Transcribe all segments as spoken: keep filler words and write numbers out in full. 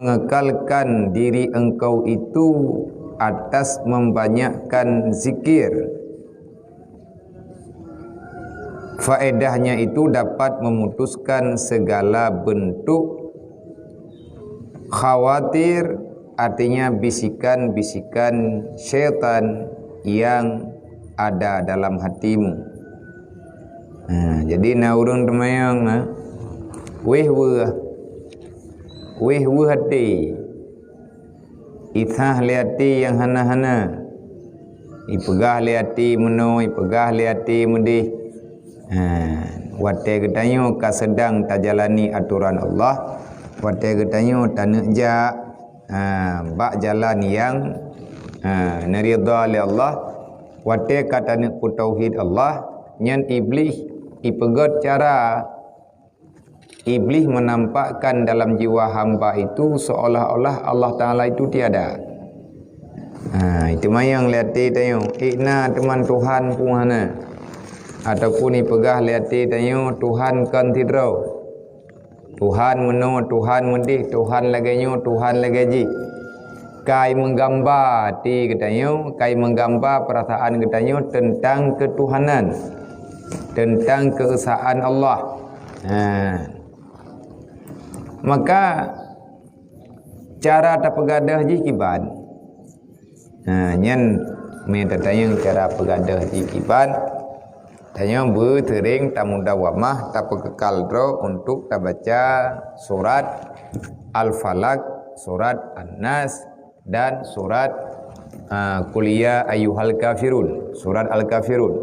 mengekalkan diri engkau itu atas membanyakkan zikir. Faedahnya itu dapat memutuskan segala bentuk khawatir, artinya bisikan-bisikan syaitan yang ada dalam hatimu. Ha, jadi na ureuëng teumayang, ha, wéh weueh, wéh weueh até, isah lé até nyang hana-hana, ipeugah lé até meunoe, ipeugah lé até meudéh. Ha, watée geutanyoe ka seudang tajalani atoran Allah, watée geutanyoe taneuk jak, ha, bak jalan nyang, ha, neuridha lé Allah, watée ka taneuk peutauhid Allah, nyan Iblih ipeugét cara. Iblih menampakkan dalam jiwa hamba itu seolah-olah Allah Taala itu tiada. Ha, itu mayang lé até tanyoe, ikna teuma Tuhan pun hana. Ataupun ipeugah lé até tanyoe, Tuhan kon sidroe. Tuhan meunoe, Tuhan meudéh, Tuhan lagée nyoe, Tuhan lagée jih. Kai meugamba até geutanyoe, kai meugamba peurasaan geutanyoe teuntang keutuhanan, teuntang keuesaan Allah. Ha. Maka, cara tapeugadôh jih kiban? Ha, nyan meunyoe tatanyong cara peugadôh jih kiban, tanyoe beuseuring tamudawamah, tapeukekal droe untuk tabaca surat Al-Falaq, surat An-Nas, dan surat, ha, Qul ya ayyuhal kafirun, surat Al-Kafirun.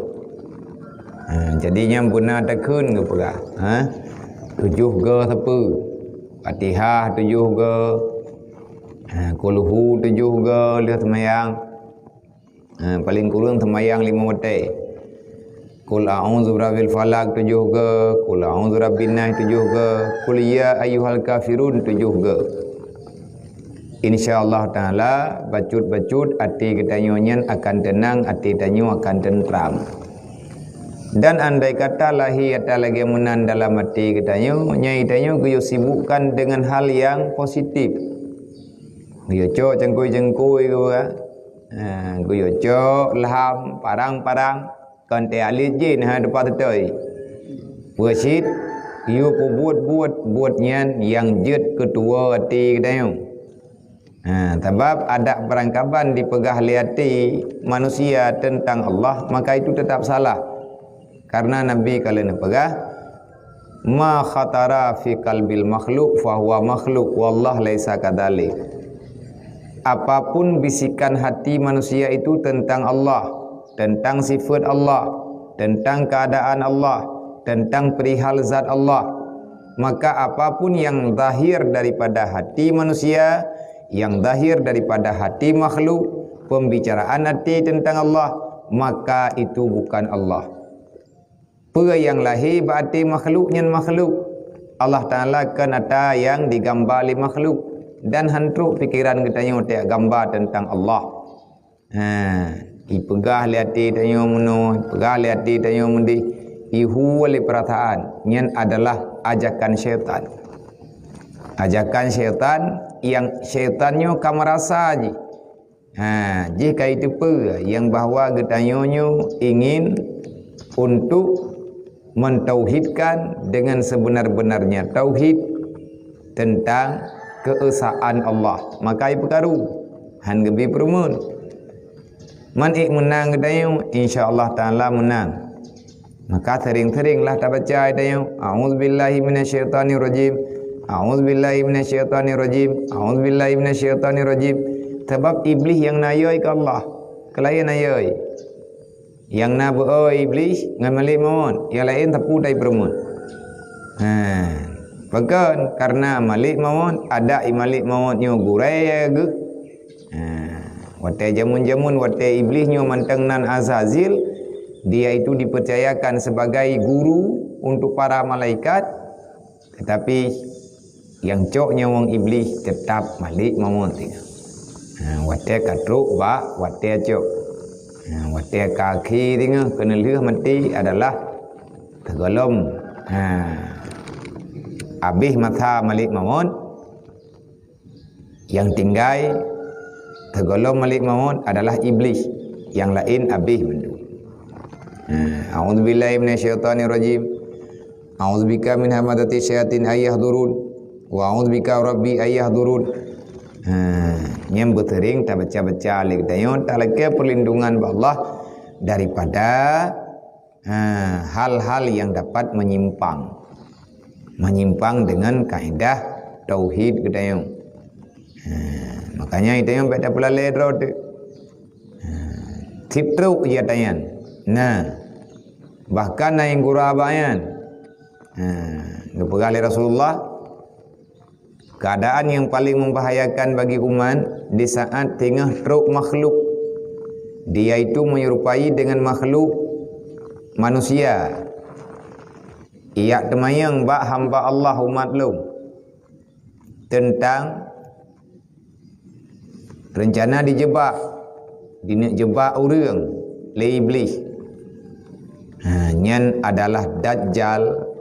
Ha, jadi nyang beuna takheun geupeugah, ha? Tujoh go sapeue? Fatihah tujoh go, ha, Qul hu tujoh go lheueh seumayang. Ha, paléng kureueng seumayang limong watée. Qul a'udzu birabbil falaq tujoh go, Qul a'udzu birabbin nas tujoh go, Qul ya ayyuhal kafirun tujoh go. Insya Allah Taala, bacut-bacut até geutanyoe nyan akan teunang, até tanyoe akan teuntram. Dan andai kata lahé ata lagée meunan dalam até geutanyoe, nyan tanyoe geuyue sibukkan deungon hal nyang positif. Geuyue cok cangkôi-cangkôi geuh, ha, geuyue cok lham, parang-parang, kon teuh alit jih na teupah teutôi. Peue cit, yue peubuet-buet buet nyan nyang jeuet keu tuwoe até geutanyoe. Ha, sabab adak beurangkaban dipeugah lé até manusia teuntang Allah, maka itu teutap salah. Karena Nabi ka lheueh neupeugah, "Ma khatara fi qalbil makhluk fahuwa makhluk, wallah laisa kadzalik." Apapun bisikan hati manusia itu tentang Allah, tentang sifat Allah, tentang keadaan Allah, tentang perihal zat Allah, maka apapun yang zahir daripada hati manusia, yang zahir daripada hati makhluk, pembicaraan hati tentang Allah, maka itu bukan Allah. Peue nyang lahé bak até makhluk nyan makhluk. Allah Taala kon ata nyang digamba lé makhluk, dan han trok pikeran geutanyoe tajak gamba teuntang Allah. Ha, ipeugah lé até tanyoe meunoe, ipeugah lé até tanyoe meudéh, ihue lé peurasaan. Nyan adalah ajakan syaitan. Ajakan syaitan nyang syaitan nyoe ka meurasa jih. Ha, jih ka jiteupeue nyang bahwa geutanyoe nyoe ingin untuk mentauhidkan dengan sebenar-benarnya tauhid tentang keesaan Allah. Maka ipeukaru, han geubi peureumeun. Man ék meunang geutanyoe, insya Allah Taala meunang. Maka sering-seringlah tabaca tanyoe, "A'udzubillahi minasyaitonirrajim. A'udzubillahi minasyaitonirrajim. A'udzubillahi minasyaitonirrajim." Sabab Iblih nyang na yôi keu Allah, keu laén na yôi. Nyang na beu-o Iblih ngon Malik Maut, nyang laén sapeue tai peureumeun. Ha, pakon? Karena Malik Maut, adak i Malik Maut nyoe gurée geuh. Ha, watée jameun-jameun watée Iblih nyoe mantong nan Azazil, dia itu dipercayakan sebagai guru untuk para malaikat, tetapi nyang cok nyawöng Iblih teutap Malik Maut. Ha, watée ka trok bak watée cok. Ha, watée ka akhé teungoh keuneulheueh maté adalah teugohlom. Ha, habéh masa Malik Maut, Nyang tinggai teugohlom malaikat maut adalah Iblis, nyang laén abéh mandum. Nah, a'udzubillahi minasyaitonirrajim. A'udzubika min hamazati syayatin ay yahdurun. Wa a'udzubika rabbi ay yahdurun. Ha, nyan beuseuring tabaca-baca lé geutanyoe, talakée perlindungan bak Allah daripada, ha, hal-hal yang dapat menyimpang. Menyimpang dengan kaedah tauhid geutanyoe. Ha, makanya geutanyoe bék tapeulalée droe teuh. Ha, sip trok jih ata nyan. Nah, bahkan na nyang gura bak nyan. Ha, geupeugah lé Rasulullah, keadaan yang paling membahayakan bagi umat di saat teungoh trok makhluk, yaitu menyerupai dengan makhluk manusia, jak teumanyong bak hamba Allah umat lôn teuntang reuncana jijeubak, jineuk jeubak ureuëng lé Iblis. Ha, nyan adalah Dajjal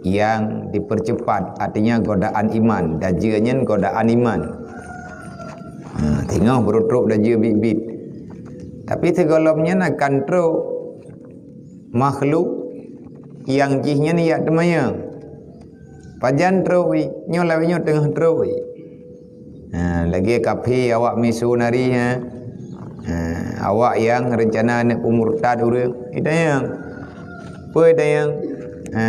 yang dipercepat, artinya godaan iman. Dajjal nyan godaan iman. Ha, teungoh beureutrok dajjal biet-biet. Tapi sigohlom nyan akan trok makhluk nyang jih nyan jak teumanyong. Pajan trok jih? Nyoe lawét nyoe teungoh trok jih. Ha, lagée kafé awak misionari, ha. Ha, awak nyang reuncana neuk peumurtad ureuëng. Itanyong. Peue itanyong? Ha,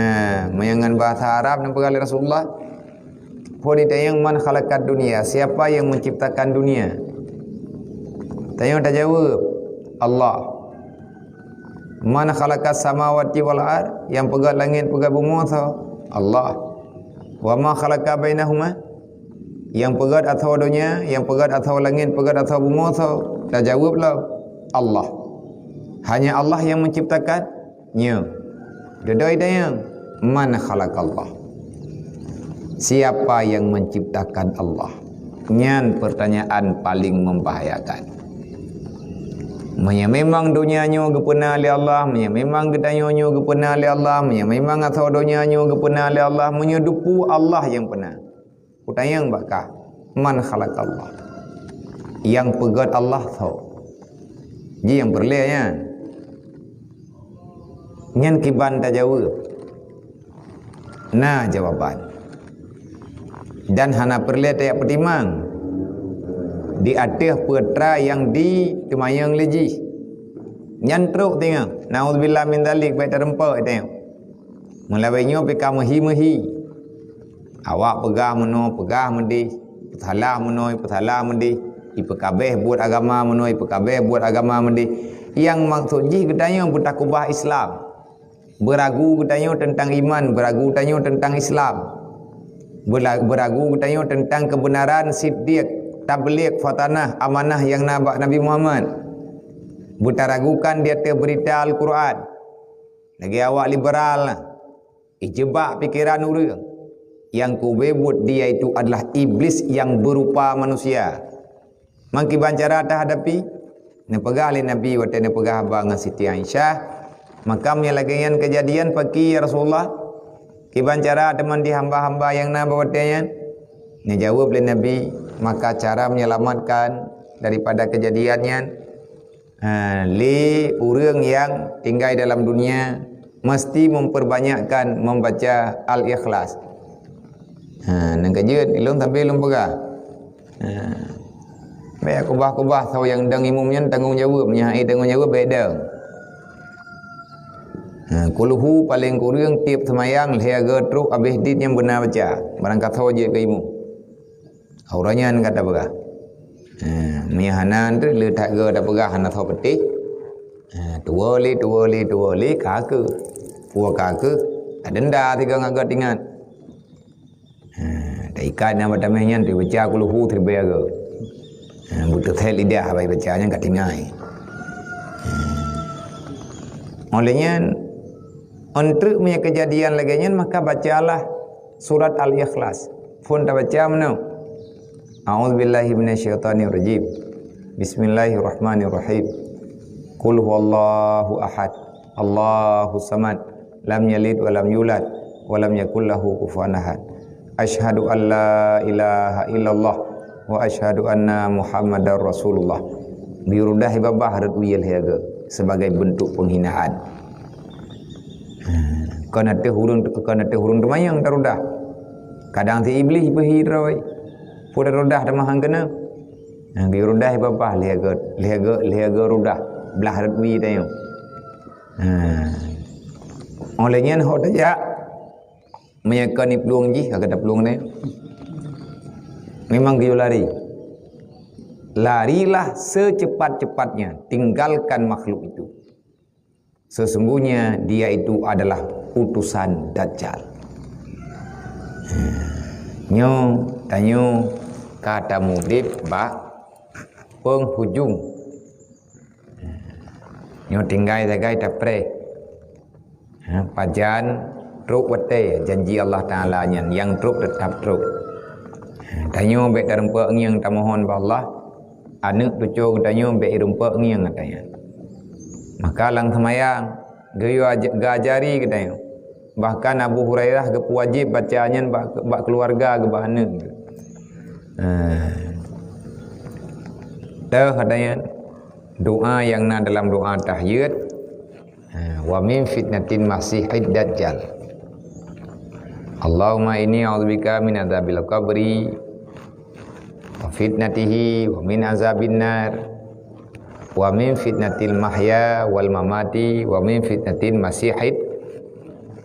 meunyoe ngon bahasa Arab neupeugah lé Rasulullah, peue itanyong, "Man khalaqad dunya?" Siapa yang menciptakan dunia? Tanyoe tajaweueb, "Allah." "Man khalaqas samawati wal ard?" Nyang peugét langét, peugét bumoe soe? Allah. "Wa ma khalaqa bainahuma?" Nyang peugét ateueh donya, nyang peugét ateueh langét, peugét ateueh bumoe soe? Tajaweueb lom, Allah. Hanya Allah yang menciptakan? Nyo. Dudoe tanyong, "Man khalaqallah?" Siapa yang menciptakan Allah? Nyan pertanyaan paling membahayakan. Meunyoe memang donya nyoe geupeuna lé Allah, meunyoe memang geutanyoe nyoe geupeuna lé Allah, meunyoe memang ateueh donya nyoe geupeuna lé Allah, meunyoe dupu Allah nyang peuna, kutanyong bak kah, "Man khalaqallah?" Nyang peugét Allah soe? Jih nyang peureulée nyan. Nyan kiban tajaweueb. Na jawaban. Dan hana peureulée tajak peutimang di ateueh peue atra nyang jiteumanyong lé jih. Nyan trok teungoh. Naudzubillah min dzalik, bék tareumpok teungoh. Meulawét nyoe pih ka meuhi-meuhi. Awak peugah meunoe, peugah meudéh, peusalah meunoe, peusalah meudéh, ipeukabeh buet agama meunoe, ipeukabeh buet agama meudéh. Nyang maksud jih geutanyoe beutakeubah Islam. Beuragu geutanyoe teuntang iman, beuragu tanyoe teuntang Islam. Beula-, beuragu geutanyoe teuntang keubeunaran, siddiq, tabligh, fatanah, amanah nyang na bak Nabi Muhammad. Beutaragukan di ateueh beurita Al-Qur'an. Lagée awak liberal na. Ijeubak pikeran ureuëng. Nyang keubeue buet dia itu adalah Iblis nyang beurupa manusia. Mangkiban cara tahadapi? Neupeugah lé Nabi watée neupeugah haba ngon Siti Aisyah, "Makam nyang lagée nyan keujadian pakri, ya Rasulullah?" Kiban cara teuma di hamba-hamba nyang na bak watée nyan? Neujaweueb lé Nabi, "Maka cara menyelamatkan daripada keujadian nyan, ha, lé ureuëng nyang tinggai dalam dunia mesti memperbanyakkan membaca Al-Ikhlas." Ha, nyang keujeuet ilôn sampai lôn peugah. Ha. Bék kubah-kubah soe nyang dong imum nyan tanggong jaweueb, nyan hai tanggong jaweueb bék dong. Ha, kulhu paléng kureueng tieb seumayang lhée goe trok abéh dit nyang beuna baca, barangkasoe jeuet keu imum. Uroe nyan ka tapeugah. Ha, meunyo hana, le that goe tapeugah hana soe peutéh. Ha, tuwoe lé, tuwoe lé, tuwoe lé, ka keuh. Puwoe ka keuh, adenda sigoe ngon goe teuingat. Ha, taikat nyang bak tameh nyan teubaca kulhu siribée goe. Ha, beuteuthét lidah bak baca nyan ka tinggai. Ha. Óh lheueh nyan, ôn treuk meunyo keujadian lagée nyan, maka bacalah surat Al-Ikhlas. Phon tabaca meunoe. A'udzubillahi minasyaitonirrajim. Bismillahirrahmanirrahim. Qul huwallahu ahad. Allahus samad. Lam yalid wa lam yulad. Wa lam yakul lahu kufuwan ahad. Asyhadu an la ilaha illallah "Wa asyhadu anna Muhammadar Rasulullah." Geuyue rudah babah rot wie lhèe goe sebagai bentuk penghinaan. Ha, kon ateueh ureueng, kon ateueh ureueng teumanyong tarudah. Kadang si Iblih peuhi droe. Peue tarudah teuma han keuneuk. Ha, geuyue rudah babah lhèe goe, lhèe goe, lhèe goe rudah blah rot wie tanyoe. Ha. Óh lheueh nyan ho tajak, meunyoe kon i plueng jih, ka gata plueng nyoe. Memang geuyue lari. Larilah secepat-cepatnya, tinggalkan makhluk itu. Sesungguhnya dia itu adalah utusan Dajjal. Nyoe, tanyoe ka tamudeb bak penghujung. Nyoe tinggai sagai tapreh. Ha, pajan trok watèe janji Allah Taala nyan, nyang trok teutap trok. Ha, tanyoe bèk tarumpok ngieng tamohon bak Allah, aneuk cucoe geutanyoe bèk irumpok ngieng ata nyan. Maka lam seumayang, geuyue aj-, geuajari geutanyoe. Bahkan Abu Hurairah geupeuwajéb baca nyan bak, bak keuluwarga geuh, bak aneuk geuh. Ha. Teuh ata nyan doa nyang na dalam doa tahiyyat, ha, "Wa min fitnatil masihid dajjal. Allahumma inni a'udzubika min adzabil qabri, wa fitnatihi, wa min azabin nar, wa min fitnatil mahya wal mamati, wa min fitnatil masihid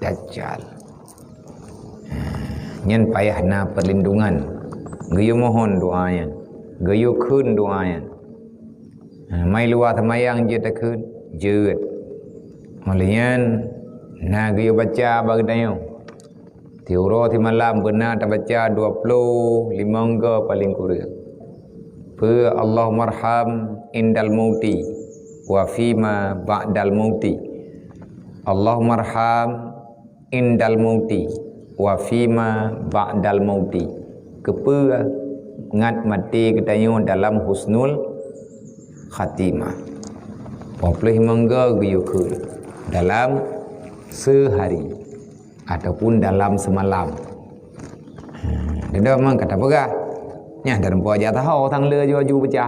dajjal." Nyan payah na perlindungan. Geuyue mohon doa nyan. Geuyue kheun doa nyan. Ha, mai luwa seumayang jeuet takheun, jeuet. Óh lheueh nyan na geuyue baca bak geutanyoe. Siuroe simalam beuna tabaca dua ploh limong goe paleng kureueng. Peue, "Allahummarham indal mauti wa fima ba'dal mauti. Allahummarham indal mauti wa fima ba'dal mauti." Keupeue? Ngat maté geutanyoe dalam husnul khatimah. Dua ploh limong goe geuyue kheun dalam seuhari ataupun dalam seumalam. Ha, dudoe memang ka tapeugah. Nyan tarumpok jak taho sang le aju-aju baca.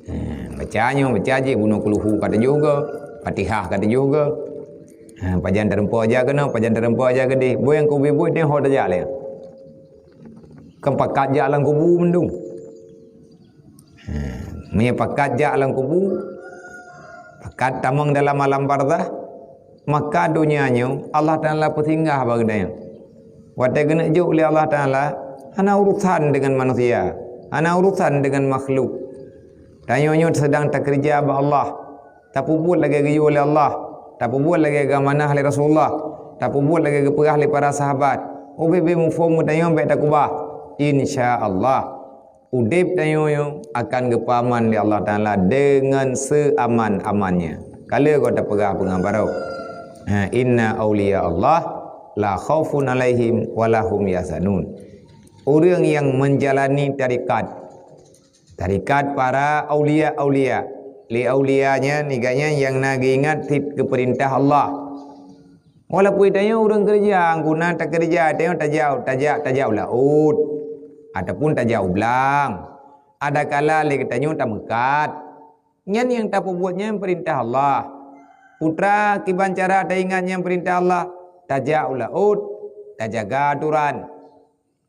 Ha, baca nyoe, baca jih bunoe kulhu ka tujoh goe, Fatihah ka tujoh goe. Ha, pajan tarumpok jak keunoe, pajan tarumpok jak keudeh. Boh nyang keubiet-biet nyoe ho tajak lé. Kan pakat jak lam kubu mandum. Ha, meunyoe pakat jak lam kubu, pakat tamong dalam alam barzakh, maka donya nyoe Allah Taala peusinggah bak geutanyoe. Watèe geuneuk jok lé Allah Taala, hana urusan dengan manusia, hana urusan dengan makhluk. Tanyoe nyoe sedang takeureuja bak Allah, tapeubuet lagèe geuyue lé Allah, tapeubuet lagèe geuamanah lé Rasulullah, tapeubuet lagèe geupeugah lé para sahabat. Ubé-bé muphom geutanyoe bèk takeubah. Insya Allah, udeb tanyoe nyoe akan geupeuaman lé Allah Taala deungon seuaman-amannya. Ka lheueh goe tapeugah peungabaroe, ha, "Inna auliya Allah la khaufun alaihim wa lahum yahzanun." Ureueng nyang menjalani tarekat, tarekat para aulia-aulia, lé aulia nyan, gobnyan nyang na geuingat cit keu peurintah Allah. Walaupun tanyoe ureueng keureuja, guna takeureuja, tanyoe tajak, tajak, tajak u laôt, ataupun tajak u blang. Adakala lé geutanyoe tameukat. Nyan nyang tapeubuet nyan peurintah Allah. Putra kiban cara taingat nyan peurintah Allah, tajak u laôt, tajaga atoran.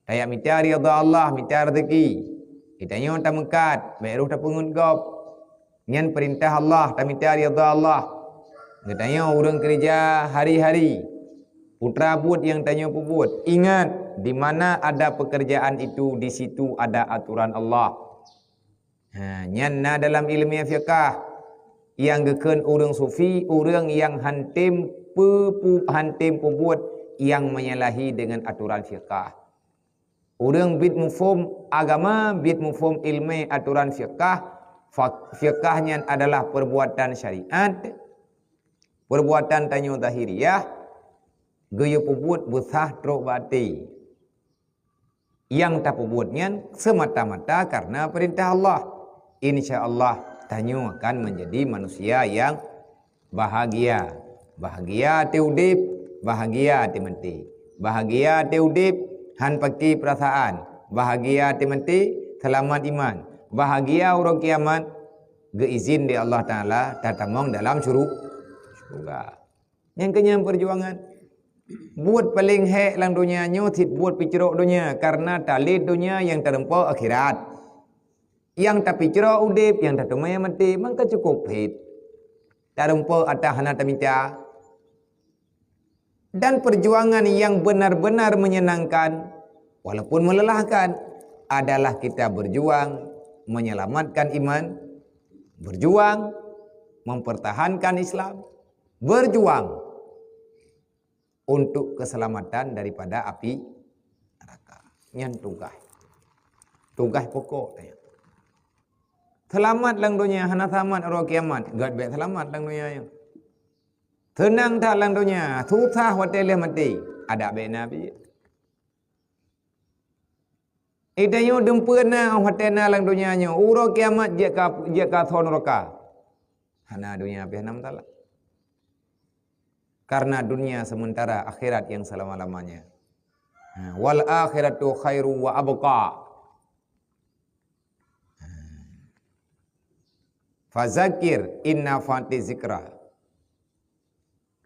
Tajak mita ridha Allah, mita rezeki. Geutanyoe tameukat, bèk rôh tapeungeut gob. Nyan peurintah Allah, tamita ridha Allah. Geutanyoe ureueng keureuja hari-hari. Putra buet nyang tanyoe peubuet. Ingat, di mana ada pekerjaan itu, di situ ada aturan Allah. Ha, nyan na dalam ileumèe fiqah. Nyang geukheun ureueng sufi, ureueng nyang hántom peu-, peu-, hántom peubuet nyang menyalahi dengan aturan fiqah. Ureueng bit muphom agama, bit muphom ileumèe aturan fiqah, fa-, fiqah nyan adalah perbuatan syariat, perbuatan tanyoe zahiriah, geuyue peubuet beusah trok bak até. Nyang tapeubuet nyan seumata-mata kareuna peurintah Allah. Insya Allah, tanyoe akan menjadi manusia nyang bahagia. Bahagia até udeb, bahagia até maté. Bahagia até udeb, hán paké peurasaan. Bahagia até maté, Seulamat iman. Bahagia uroe kiamat, geuizin di Allah Taala tatamong dalam syuru-, syuruga. Nyang keunyan peujuangan. Buet paleng hék lam donya nyoe cit buet picrok donya, kareuna talét donya nyang tareumpok akhirat. Nyang tapicrok udeb, nyang tateumé maté, maka cukup phét. Tareumpok ata hana tamita. Dan perjuangan yang benar-benar menyenangkan, walaupun melelahkan, adalah kita berjuang menyelamatkan iman, berjuang mempertahankan Islam, berjuang untuk keselamatan daripada api neraka. Nyan tugaih. Tugaih pokok nyan. Seulamat lam donya, hana seulamat uroe kiamat. Gét bék seulamat lam donya nyoe. Seunang that lam donya, susah watée lheueh maté. Adak bék na pih. Geutanyoe dumpeue na watée na lam donya nyoe, uroe kiamat jeuet ka, jeuet ka asoe nuraka. Hana donya pih hana masalah. Karena dunia sementara, akhirat yang selama-lamanya. Ha, "Wal akhiratu khairu wa abqa." Fazakir inna fati zikra.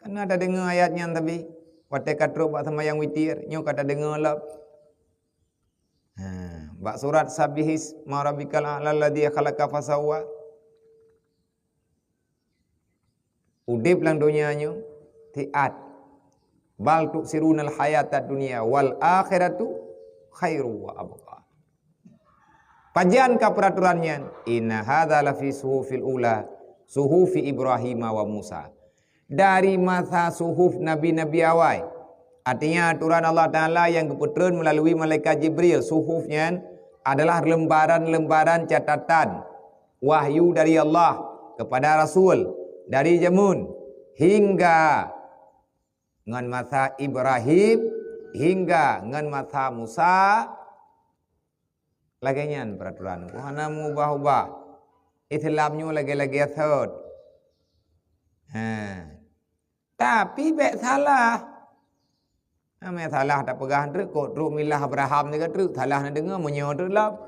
Kana tadeungoe ayat nyan tapi, watée ka trok bak seumayang witir, nyoe ka tadeungoe lom. Ha, bak surat Sabbihisma rabbikal a'la alladzi khalaqa fasawwa. Udeb lam donya nyoe siat. Bal tu'sirunal hayatad dunya wal akhiratu khairu wa abqa. Pajan ka peraturan nyan? Inna hadza lafi suhufil ula, suhufi Ibrahim wa Musa. Dari masa suhuf nabi-nabi awai. Artinya aturan Allah Taala yang geupeutreun melalui malaikat Jibril, suhuf nyan adalah lembaran-lembaran catatan wahyu dari Allah kepada Rasul dari jameun hingga ngon masa Ibrahim, hingga ngon masa Musa. Lagée nyan peraturan, hana meubah-ubah. Islam nyoe lagée-lagée sot. Ha. Tapi bék salah. Namanya salah tapeugah treuk, kok treuk milah Abraham ni ka treuk, salah na deungoe meunyoe treuk lom.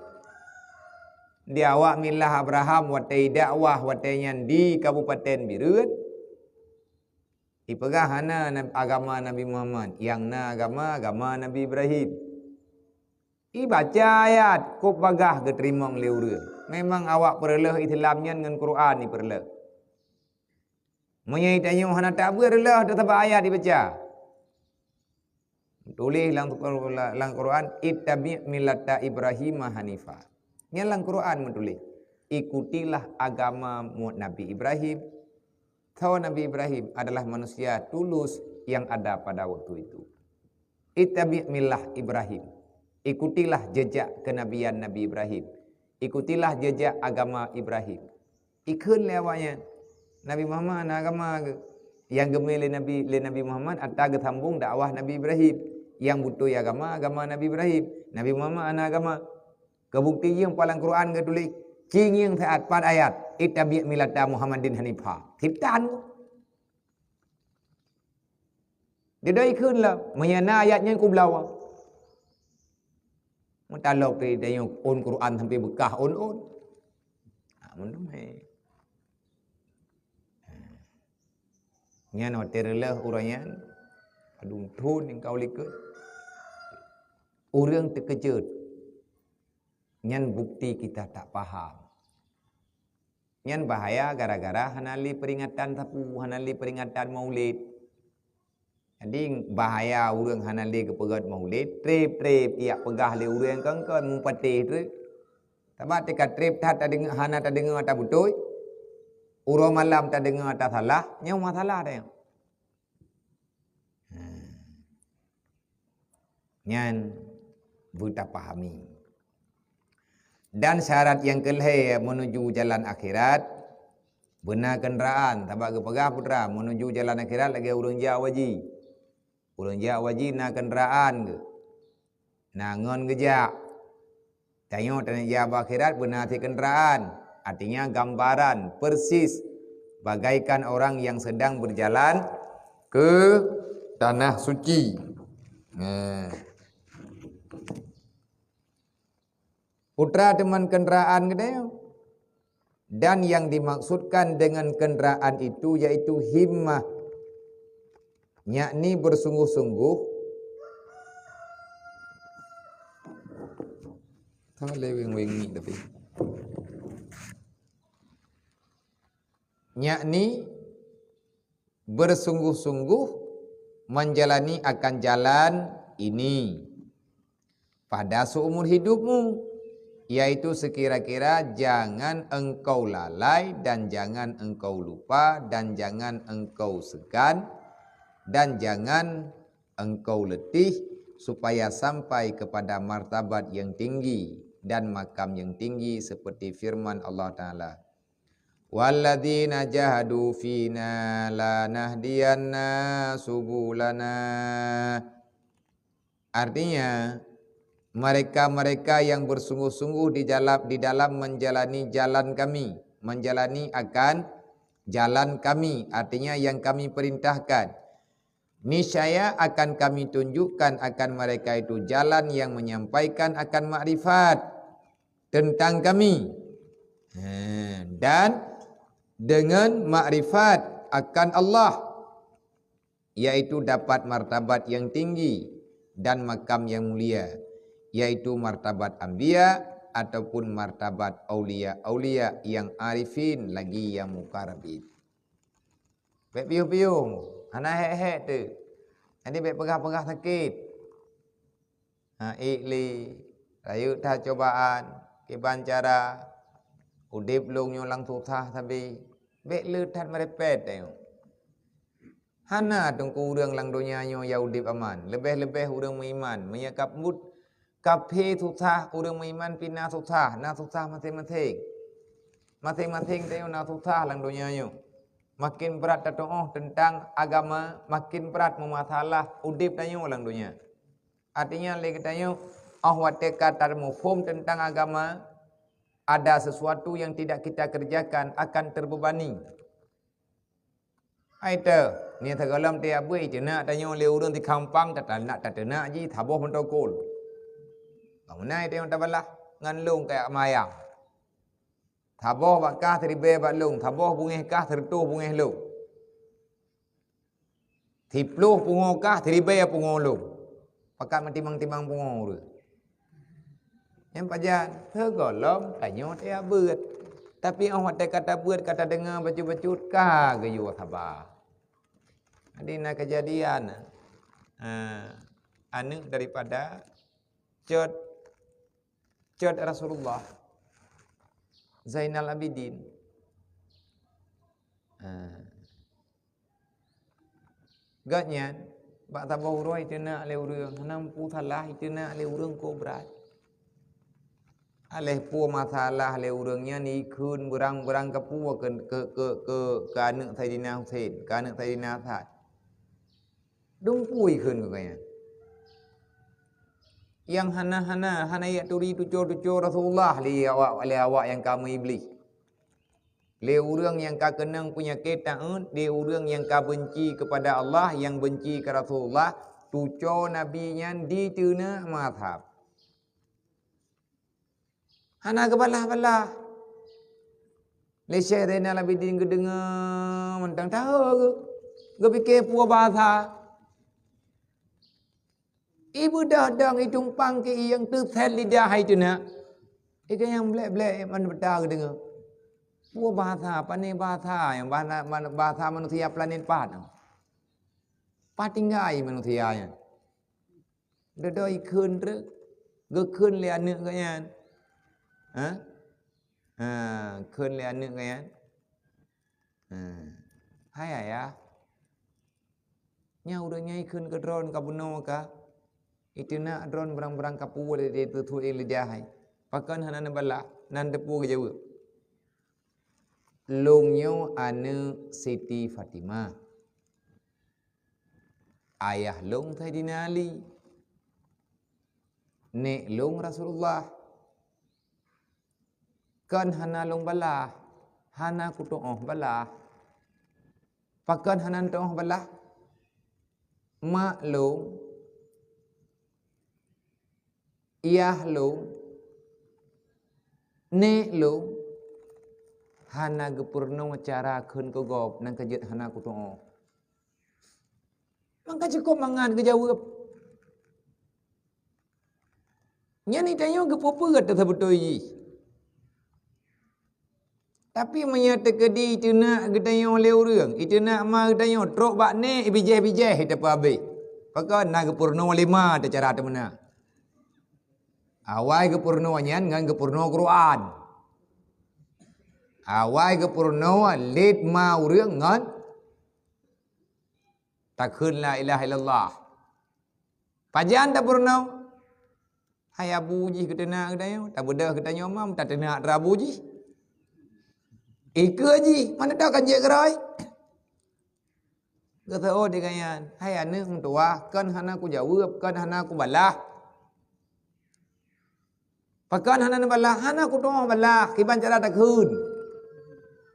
Di awak milah Abraham watée dakwah watée nyan di Kabupaten Bireuen. Ipeugah hana nab-, agama Nabi Muhammad, nyang na agama, agama Nabi Ibrahim. Ibaca ayat, kok bagah geuteurimong lé ureuëng. Memang awak peureuleueh Islam nyan ngon Quran ipeureuleeh. Meunyoe tanyoe hana tabeuet reuloh teuh sabab ayat ibaca. Tuléh lam, lam Quran, "Ittabi' millata Ibrahima hanifa." Nyan lam Quran meutuléh, "Ikutilah agama mu-, Nabi Ibrahim." Soe Nabi Ibrahim? Adalah manusia tulus yang ada pada waktu itu. "Ittabi' millah Ibrahim." Ikutilah jejak kenabian Nabi Ibrahim. Ikutilah jejak agama Ibrahim. Ikheun lé awaknyan, Nabi Muhammad hana agama geuh. Nyang geumé lé Nabi, lé Nabi Muhammad atra geusambong dakwah Nabi Ibrahim. Nyang beutôi agama, agama Nabi Ibrahim. Nabi Muhammad hana agama. Keu bukeuti jih pat lam Quran geutuléh, ci ngieng siat pat ayat, "Ittabi' millata Muhammadin hanifa." Kitab. Didai kheun lah, meunyo na ayat nyan kublawa. Meutalok tadi tanyoe ôn Quran sampai beukah ôn-ôn. Ha, meuteumé. Nyan watée reuloh uroe nyan, padum thon nyang ka u likot. Ureuëng teukeujot. Nyan bukti kita tak paham. Nyan bahaya gara-gara hana lé peuringatan sapu, hana lé peuringatan Maulid. Jadi bahaya ureuëng hana lé geupeugét Maulid, treb-treb jak peugah lé ureuëng kon-kon mupatéh treuk. Sabab teuka treb that tadeungoe, hana tadeungoe ata beutôi. Uroe malam tadeungoe ata salah, nyoe masalah tanyoe. Hmm. Nyan beutapahami. Dan syarat nyang keulhée meunuju jalan akhirat, beuna keundraan, sabab geupeugah putra, meunuju jalan akhirat lagée ureuëng jak u haji. Ureuëng jak u haji na keundraan geuh. Na ngon geujak. Tanyoe taneuk jak bak akhirat beuna sit keundraan, artinya gambaran persis bagaikan orang yang sedang berjalan ke tanah suci. Nah. Putra teuma kendaraan geutanyoe. Dan yang dimaksudkan dengan kendaraan itu yaitu himmah, yakni bersungguh-sungguh. Salah weng-weng ni tapi. Yakni bersungguh-sungguh menjalani akan jalan ini pada seumur hidupmu, yaitu sekira-kira jangan engkau lalai dan jangan engkau lupa dan jangan engkau segan dan jangan engkau letih, supaya sampai kepada martabat yang tinggi dan makam yang tinggi seperti firman Allah Ta'ala, "Walladzina jahadu fina lanahdiyanna subulana." Artinya, mereka-mereka yang bersungguh-sungguh di dalam, di dalam menjalani jalan Kami, menjalani akan jalan Kami, artinya yang Kami perintahkan, niscaya akan Kami tunjukkan akan mereka itu jalan yang menyampaikan akan makrifat tentang Kami. Ha, dan dengan makrifat akan Allah, yaitu dapat martabat yang tinggi dan makam yang mulia, yaitu martabat anbiya ataupun martabat aulia-aulia yang arifin lagi yang mukarrabin. Bék piôh-piôh, hana hék-hék teuk. Jadi bék peugah-peugah sakét. Ha, ék lé, rayeuk that cobaan, kiban cara udeb lôn nyoe lam susah sabe. Bék le that meurepet tanyoe. Hana teungku ureuëng lam donya nyoe ya udeb aman, leubeh-leubeh ureuëng meuiman. Meunyoe ka buet kafé susah, ureuëng meuiman pih na susah, na susah maséng-maséng. Maséng-maséng tanyoe na susah lam donya nyoe. Makin brat tatuoh teuntang agama, makin brat meumasalah udeb tanyoe lam donya. Artinya lé geutanyoe, óh watée ka tamuphom teuntang agama, ada sesuatu yang tidak kita kerjakan akan terbebani. Hai teu, nyan sigohlom tieb beue teunak tanyoe lé ureuëng di kampung, tata-, nak tateunak jih saboh meutokol. Bangunan tanyoe tabalah ngon lôn kaya mayang. Saboh bak kah siribée bak lôn, saboh bungéh kah sireutôh bungéh lôn. Siploh pungo kah siribée pungo lôn. Pakat meutimang-timang pungo ureuëng. Nyang pajan, sigohlom tanyoe tajak beuet. Tapi óh watée ka tabeuet, ka tadeungoe bacut-bacut, ka geuyue saba. Jadi na keujadian, eh, aneuëk daripada cot, cot Rasulullah, Zainal Abidin. Eh, Gobnyan bak saboh uroe iteunak lé ureuëng, hana muphom salah iteunak lé ureuëng kobrat. Aléh peue masalah lé ureuëng nyan ikheun beurang-beurang kapeue keu, keu, keu, keu, keu aneuëk Saidina Husein, keu aneuëk Saidina Hasan. Dum peue ikheun keu gobnyan. Nyang hana-hana, hana jak turi tuco-tuco Rasulullah lé awak, lé awak nyang ka meu-Iblih. Lé ureuëng nyang ka keunong peunyakét taát, lé ureuëng nyang ka beunci keupada Allah, nyang beunci keu Rasulullah, tuco Nabi nyan diteunak mazhab. Hana geubalah-balah. Lé Syekh Zainal Abidin geudeungoe mantong tahe geu-, geupike peue bahasa. Ibeudôh dong itumpang keu iyong teusét lidah hai teunak. Ika nyang blek-blek man beuta geudeungoe. Peue bahasa, pane bahasa nyang bahasa, bahasa manusia planet pat. Pat tinggai manusia nyan. Dodo ikheun treuk, geukheun lé aneuëk gobnyan. Ha? Ha, kheun lé aneuëk gobnyan. Ha. Hai ayah, nyan ureuëng nyan ikheun keu droen ka bunoe ka. Iteunak droen beurang-beurang kapeue lé teuthut lidah hai. Pakon hana neubalah, nan teupeu geujaweueb. Lôn nyoe aneuëk Siti Fatimah. Ayah lôn Saidina Ali. Nék lôn Rasulullah. Kon hana lôn balah, hana kutuoh balah. Pakon hana tuoh balah? Mak lôn, yah lôn, Nèk lôn hana geupeurunoe cara kheun keu gob, nyang ka jeuet hana kutu'oh. Maka cukôp mangat geujaweueb. Nyan geutanyoe geupeubuet teuh sabeutôi jih. Tapi meunyoe teukeudi iteunak geutanyoe lé ureuëng, iteunak ma geutanyoe trok bak nèk bijéh-bijéh teupeuabéh. Pakon na geupeurunoe lé ma teuh cara teumeuna. Awai geupeurunoe nyan ngon geupeurunoe Quran. Awai geupeurunoe lé ma ureuëng ngon takheun la ilaha illallah. Pajan tapeurunoe? Hai abu jih geuteunak geutanyoe, tabeudôh geutanyoe mam tateunak droe abu jih. Ikeue jih, mana tahu kan jeuet keurôi. Geuseuôt di gobnyan, hai aneuëk meutuwah, kon hana kujaweueb, kon hana kubalah. Pakon hana neubalah? Hana kutu'oh balah, kiban cara takheun.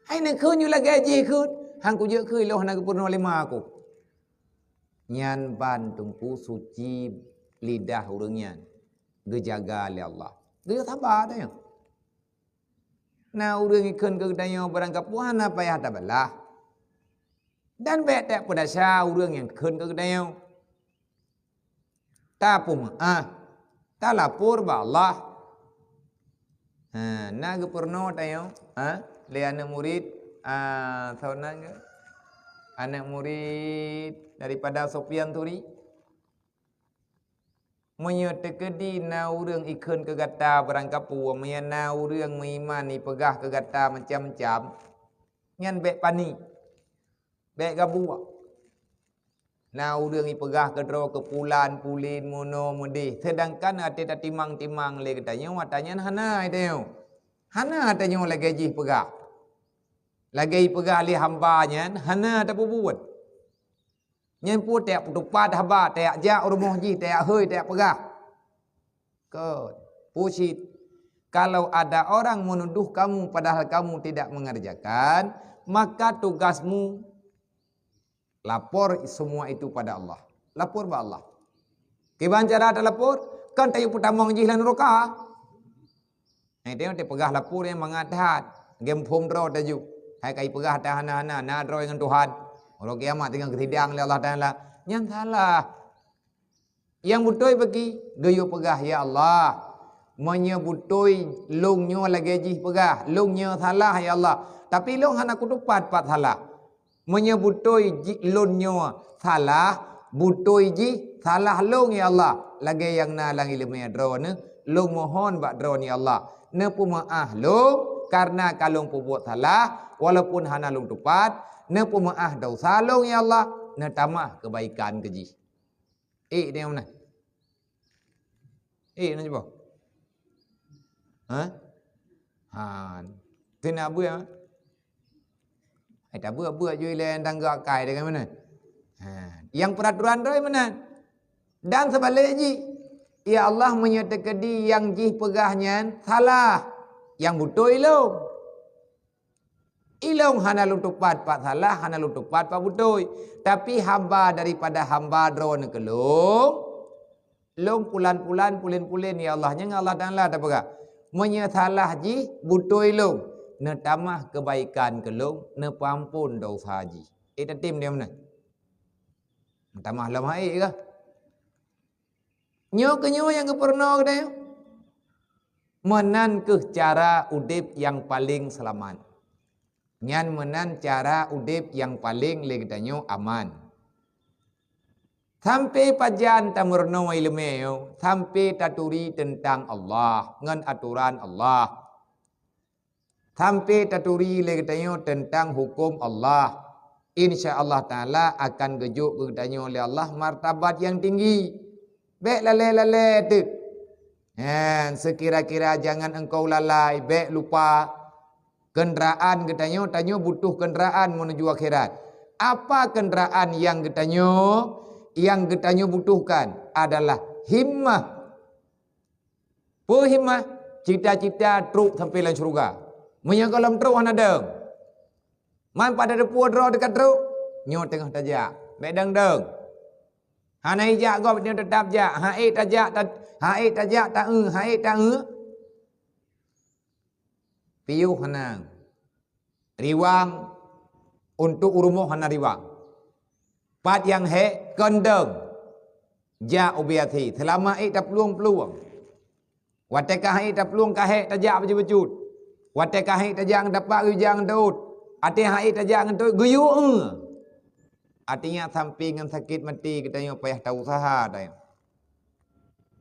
Hai neukheun nyoe lagée jih kheun, han kujeuet kheun lôn hana geupeurunoe lé ma ku. Nyan ban teungku suci lidah ureuëng nyan geujaga lé Allah. Geuyue saba tanyoe. Na ureuëng ikheun keu geutanyoe barangkapeue hana payah tabalah. Dan bék tapeudasya ureuëng nyang kheun keu geutanyoe. Tapeumeuáh, talapor bak Allah. Ha, na geupeurunoe tanyoe, ha, lé aneuëk murit, a, soe nan geuh? Aneuëk murit daripada Sufyan Tsauri. Meunyoe teukeudi na ureuëng ikheun keu gata barangkapeue, meunyoe na ureuëng meuiman ipeugah keu gata macam-macam, nyan bék panik, bék gabuek. Na ureuëng ipeugah keudroe keu pulan, pulen, meunoe, meudeh, seudangkan até tatimang-timang lé geutanyoe, ata nyan hana geutanyoe. Hana geutanyoe lagée jih peugah. Lagée ipeugah lé hamba nyan, hana tapeubuet. Nyan peue tajak peutupat haba, tajak jak u rumoh jih, tajak hôi, tajak peugah. Kon, peue cit, kalau ada orang menuduh kamu padahal kamu tidak mengerjakan, maka tugasmu lapor semua itu pada Allah. Lapor bak Allah. Kiban cara talapor, kan tayue peutamong jih lam nuraka. Hai teuh, teupeugah lapor nyang mangat that. Geuphom droe taju. Hai kai peugah that hana-hana, na droe ngon Tuhan. Uroe kiamat teungoh geusidang lé Allah Taala. Nyan salah. Nyang beutôi bagi, geuyue peugah, "Ya Allah, meunyoe beutôi lôn nyoe lagée jih peugah, lôn nyoe salah, ya Allah. Tapi lôn hana kutupat pat salah." Meunyoe beutôi jih lôn nyoe salah, beutôi jih salah lôn, ya Allah. Lagée nyang na lam iéleumé droeneuh, lôn mohon bak Droeneuh, ya Allah, neupeumeuáh lôn kareuna ka lôn peubuet salah, walaupun hana lôn tupat, neupeumeuáh desya lôn, ya Allah, neutamah keubaikan keu jih. Ék teuh meunan. Ék na cuba. Ha? Ha. Keuneuk beuet, ha? Hai tabeuet-beuet ju ilée tangga akai dengan meunan. Ha. Nyang peuraturan droe meunan. Dan seubalek jih, ya Allah, meunyoe teukeudi nyang jih peugah nyan salah, nyang beutôi lôn. Ilôn hana lôn tupat pat salah, hana lôn tupat pat beutôi. Tapi haba daripada hamba droeneuh keu lôn, lôn pulan-pulan, pulen-pulen, ya Allah, nyang Allah Taala tapeugah, meunyoe salah jih beutôi lôn, neutamah keubaikan keu lôn, neupeuamphon desya jih. Ék tatem dia meunan. Neutamah lom hai kah? Nyoe keuh nyoe nyang geupeurunoe geutanyoe. Meunan keuh cara udeb nyang paleng seulamat. Nyan meunan cara udeb nyang paleng lé geutanyoe aman. Sampai pajan tameurunoe iéleumé nyoe, sampai taturi teuntang Allah ngon atoran Allah. Sampai taturi lé geutanyoe teuntang huköm Allah. Insya Allah Taala akan geujok keu geutanyoe lé Allah martabat nyang tinggi. Bék lalée-lalée teuk. Nyan, seukira-kira jangan engkau lalai, bék lupa. Keundraan geutanyoe, tanyoe butuh keundraan meunuju akhirat. Apa keundraan nyang geutanyoe, nyang geutanyoe butuhkan adalah himmah. Peue himmah? Cita-cita trok sampai lam syeuruga. Meunyoe gohlom trok hana dong. Man pada teupeu droe teuka trok, nyoe teungoh tajak. Bék dong-dong. Hana ijak gob nyoe teutap jak. Ha ék tajak, ta-, ha ék tajak, ta-eu, ha ék ta-eu. Riuh hana. Riwang, untuk u rumoh hana riwang. Pat nyang hék, keunteng. Jak ubé até, seulama ék taplueng-plueng. Watée ka han ék taplueng ka hék tajak bacut-bacut. Watée ka han ék tajak ngon tapak geuyue jak ngon teuôt. Até han ék tajak ngon teuôt geuyue eu. Artinya sampai ngon sakét maté geutanyoe payah ta-useuha tanyoe.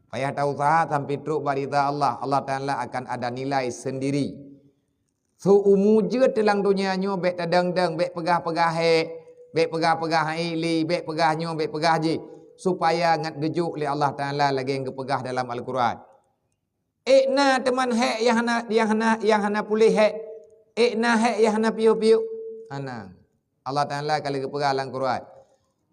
Payah ta-useuha sampai trok bak ridha Allah. Allah Taala akan ada nilai sendiri. Seumu jeuet lam donya nyoe bék tadeng-deng, bék peugah-peugah hék, bék peugah-peugah han ék lé, bék peugah nyoe, bék peugah jih, supaya ngat geujok lé Allah Taala lagée nyang geupeugah dalam Al-Quran. Ék na teuma hék nyang hana, nyang hana, nyang hana puléh hék. Ék na hék nyang hana piôh-piôh. Hana. Allah Taala ka lheueh geupeugah lam Quran,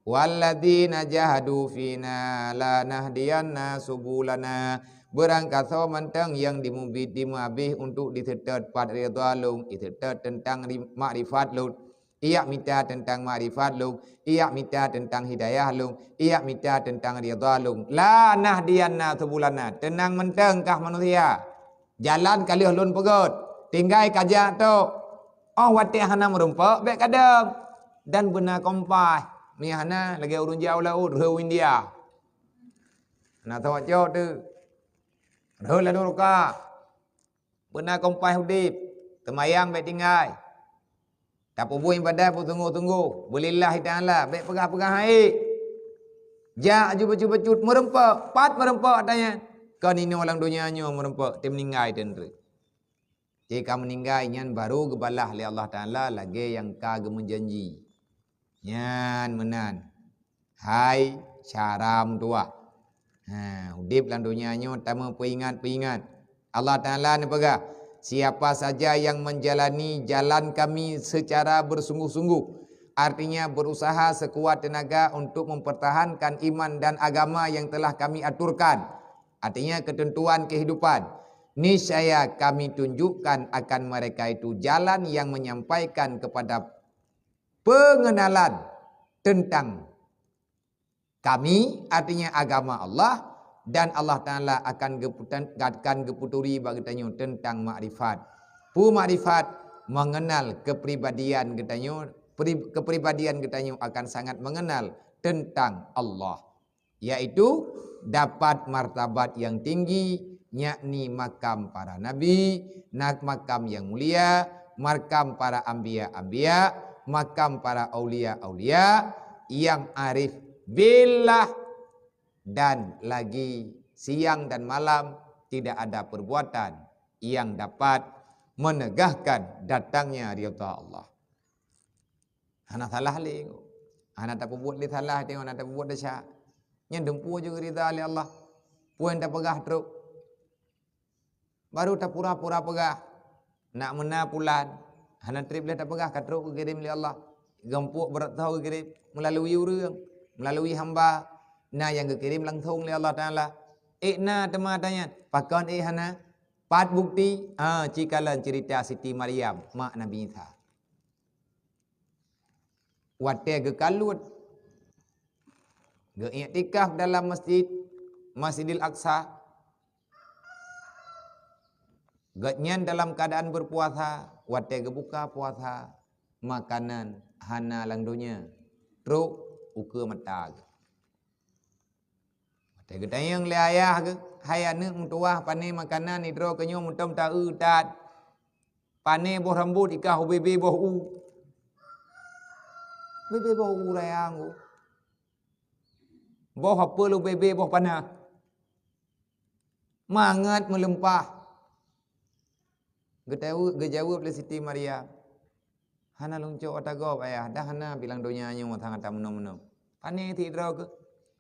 "Walladzina jahadu fina lanahdiyannahum subulana." Beurangkasoe mantong nyang dimeubiet dimeuabéh untuk diseutôt pat ridha Lôn, diseutôt teuntang ri-, makrifat Lôn, iyak mita teuntang makrifat Lôn, iyak mita teuntang hidayah Lôn, iyak mita teuntang ridha Lôn. "Lanahdiyannahum subulana." Teunang mantong kah manusia. Jalan ka lheueh Lôn peugét, tinggai kajak tok. Óh watée hana meurumpok, bék kadeueng. Dan beuna kompai, meuhana lagée ureuëng jauh laôt, rhot India. Na tawacok tu. Rhot ladom ruka. Beuna kompai udeb, teumayang bék tinggai. Tapeubuet iébadat beusunggoh-sunggoh, beulillahi ta'ala, bék peugah-peugah han ék. Jak aju bacut-bacut, meurumpok, pat meurumpok ata nyan. Kon inoe lam donya nyoe meurumpok, teumeuninggai teunteuk. Cit ka meuninggai nyan baru geubalah lé Allah Taala lagée nyang ka geumeujanji. Nyan meunan. Hai syara meutuwah. Ha, udeb lam donya nyoe tameupeuingat-peuingat. Allah Taala neupeugah, "Siapa saja yang menjalani jalan Kami secara bersungguh-sungguh, artinya berusaha sekuat tenaga untuk mempertahankan iman dan agama yang telah Kami aturkan, artinya ketentuan kehidupan, niscaya Kami tunjukkan akan mereka itu jalan yang menyampaikan kepada pengenalan tentang Kami, artinya agama Allah, dan Allah Taala akan geuputan-, akan geuputuri bak geutanyoe teuntang makrifat. Peue makrifat? Mengenal kepribadian geutanyoe, pri-, kepribadian geutanyoe akan sangat mengenal teuntang Allah, yaitu dapat martabat nyang tinggi, yakni makam para nabi, na-, makam nyang mulia, makam para anbiya-anbiya, makam para aulia-aulia, nyang arif billah, dan lagi siang dan malam tidak ada perbuatan yang dapat menegahkan datangnya ridha Allah. Hana salah lé. Hana tapeubuet lé salah, tengok hana tapeubuet desya. Nyan dumpeue jeuet ridha lé Allah. Peue nyang tapeugah trok. Baru tapura-pura peugah. Nak meuna pulan. Hana treb lé tapeugah ka trok geukirém lé Allah. Geumpuk brat tho geukirém meulalu ureuëng, meulalu hamba. Na nyang geukirém langsong lé Allah Taala. Ék na teuma ata nyan. Pakon ék hana? Pat bukti? Ha, ci kalon cerita Siti Maryam, mak Nabi Isa. Watée geukalut, geuiktikaf dalam masjid, Masjidil Aqsa, gobnyan dalam keuadaan berpuasa, watée geubuka puasa, makanan hana lam donya, trok ukeue mata geuh. Watée geutanyong lé ayah geuh, "Hai aneuëk meutuwah, pané makanan sidroe keu nyoe meutom ta-eu that? Pané boh rambot ikah ubé-bé boh u." Ubé-bé boh u raya nggu. Boh apel ubé-bé boh panah. Mangat meuleumpah. Geutaweu-, geujaweueb lé Siti Maryam, "Hana lôn cok ata gob, Ayah, dah hana pih lam donya nyoe masa gata meunoe-meunoe. Pané sidroe keuh,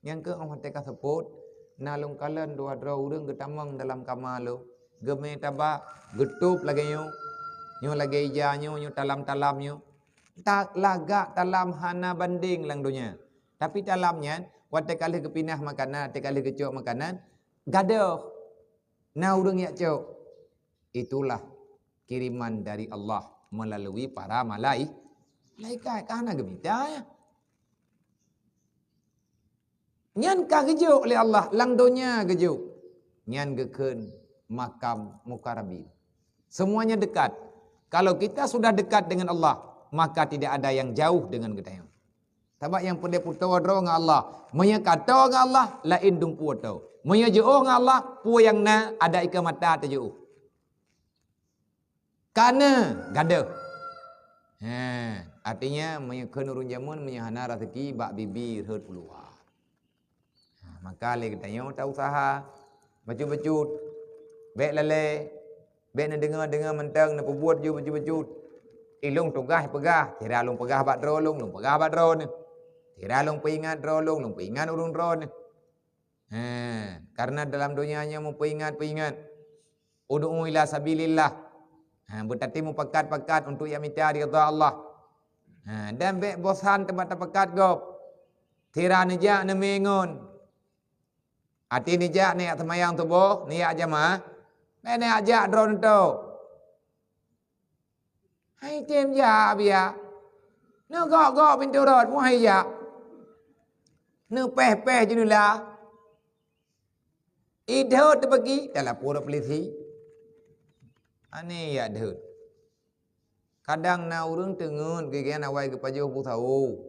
nyang keuh óh watée ka seupôt, na lôn kalon dua droe ureuëng geutamong dalam kama lôn, geumé taba, geutôb lagée nyoe, nyoe lagée ija nyoe, nyoe talam-talam nyoe. Ta-, lagak talam hana bandeng lam donya. Tapi talam nyan, watée ka lheueh geupinah makanan, watée ka lheueh geucok makanan, gadôh." Na ureuëng jak cok. Itulah kiriman dari Allah meulalu para malai-, malaikat. Ka hana geumita, ya. Nyan ka geujok lé Allah, lam donya geujok. Nyan geukheun makam mukarrabin. Semuanya dekat. Kalau kita sudah dekat dengan Allah, maka tidak ada yang jauh dengan geutanyoe. Sabab nyang peureulée peutoe droe ngon Allah. Meunyoe ka toe ngon Allah, laén dumpeue toe. Meunyoe jiôh ngon Allah, peue nyang na, adak ikeue mata teujiôh. Ka na gadôh. He, artinya meunyoe kheun ureuëng jameun, meunyoe hana raseuki, bak bibi rhot u luwa. Ha, maka lé geutanyoe ta-usaha bacut-bacut. Bék lalée, bék neudeungoe-deungoe mantong, neupeubuet ju bacut-bacut. Ilông tugaih peugah, sira lông peugah bak droe lông, lông peugah bak droe neuh. Sira lông peuingat droe lông, lông peuingat ureuëng droe neuh. Ha, karena dalam donya nyoe meupeuingat-peuingat. Ud'u ila sabilillah. Ha, beutatem mupakat-pakat untuk jak mita ridha Allah. Ha, dan bék bosan teuma tapakat gob. Sira neujak neumé ngon. Até neujak neujak seumayang suboh, neujak jamaah. Bék neujak jak droe neutoe. Hai tem jak biya. Neugok-gok pintoe rot, mu hai jak. Neupéh-péh jeuneulah. Idhôt teubagi, talapor polisi. Aneh jak deuh. Kadang na ureuëng teungeut geugian awai geupajoh bu sawo.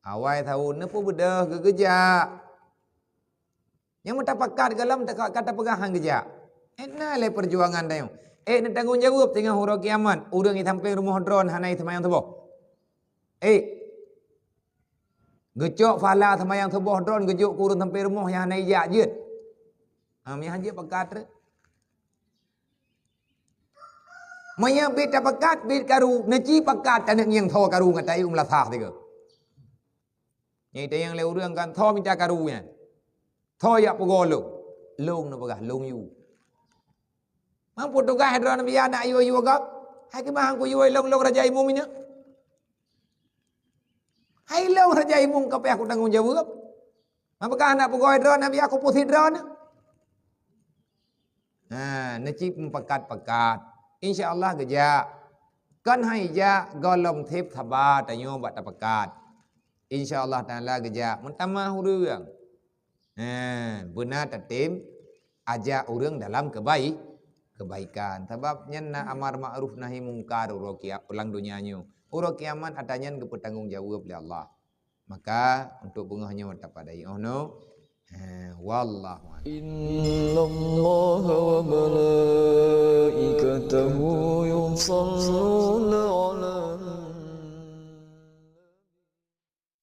Awai sawo neupeubeudôh geugeujak. Nyang meuta pakat gohlom ka tapeugah han geujak. Éh na lé peujuangan tanyoe. Éh neutanggong jaweueb teungoh uroe kiamat, ureuëng nyang sampéng rumoh droe hana seumayang suboh. Éh, geucok pahala seumayang suboh droe geujok keu ureuëng sampéng rumoh nyang hana jak jeuet. Ha, meuhan jeuet pakat rot. Meunyoe bit tapakat, bit karu, neuci pakat taneuk ngieng tho karu ngon tayu meulasah tiga. Nyang itanyong lé ureuëng kan tho mita karu nyan. Tho jak peugoe lông. Lông neupeugah, lông yue. Mampu tugaih droe neubiya nak yue-yue gob. Hai keumah ku yue lông-lông raja imum inyak. Hai lông raja imum ka payah kutanggong jaweueb. Maka hana peugoe droe neubiya kupusit droe. Ha, neuci mupakat-pakat. Insya Allah geujak. Kon hai jak gohlom seb saba tanyoe bak tapakat. Insya Allah Taala geujak meutamah ureuëng. Ha, beuna tatem ajak ureuëng dalam kebai-, kebaikan. Sabab nyan na amar ma'ruf nahi mungkar uroe kia-, ulang donya nyoe. Uroe kiamat ata nyan geupeutanggong jaweueb lé Allah. Maka untuk beungoh nyoe tapadai oh no. Ha, wallahu a'lam. إن الله وملائكته يصلون